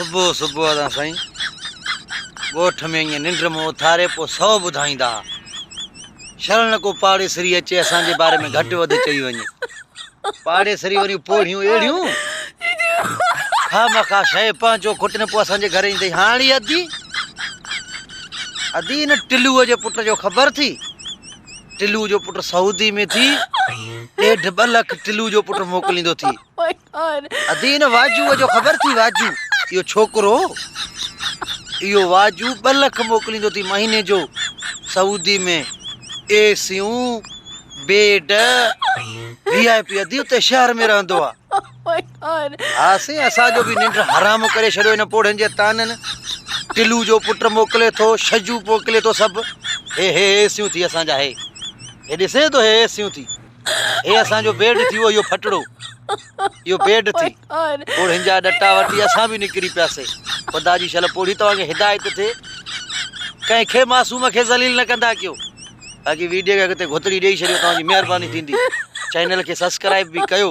صبح صبح سان سائين ڳوٺ ۾ ائين ننڊ مان اٿاري پوء سو ٻڌائيندا ها. شل نه ڪو پاڙيسري اچي اسان جي باري ۾ گهٽ وڌ چئي وڃي. پاڙيسري وري پوڙهيون اهڙيون خامخواه شيء پنهنجو کٽن پوء اسان جي گهر ايندئي. هاڻي ادي ادي ان ٽلوء جي پٽ جو خبر ٿي؟ ٽلوء جو پٽ سعودي ۾ ٿي ڏيڍ ٻه لک ٽلوء جو پٽ موڪليندو ٿي. ادي ان واجوء جو خبر ٿي واجو اهو ڇوڪرو اهو واجو ٻه لک موڪليندو ٿي مهيني جو سعودي ۾ اي سيون بيڊ وي آء پي ادي اتي شهر ۾ رهندو آ ها سائين اسان جو به ننڊ حرام ڪري ڇڏيو هن پوڙهن جي طعنن ٽلو جو پٽ موڪلي ٿو شجو موڪلي ٿو سڀ هي هي اي سيون ٿي اسان جا هي هي ڏسين ٿو هي اي سيون ٿي هي اسان جو بيڊ ٿي ويو اهو ڦٽڙو اهو بيڊ ٿي پوڙهين جا ڏٽا وٺي اسان به نڪري پياسي خدا جي شل پوڙهي توهان کي هدايت ٿئي ڪنهن کي معصوم کي ذليل نه ڪندا ڪيو باقي ويڊيو کي اڳتي گهتڙي ڏئي ڇڏيو توهان جي مهرباني ٿيندي چينل کي سبسڪرائب به ڪيو.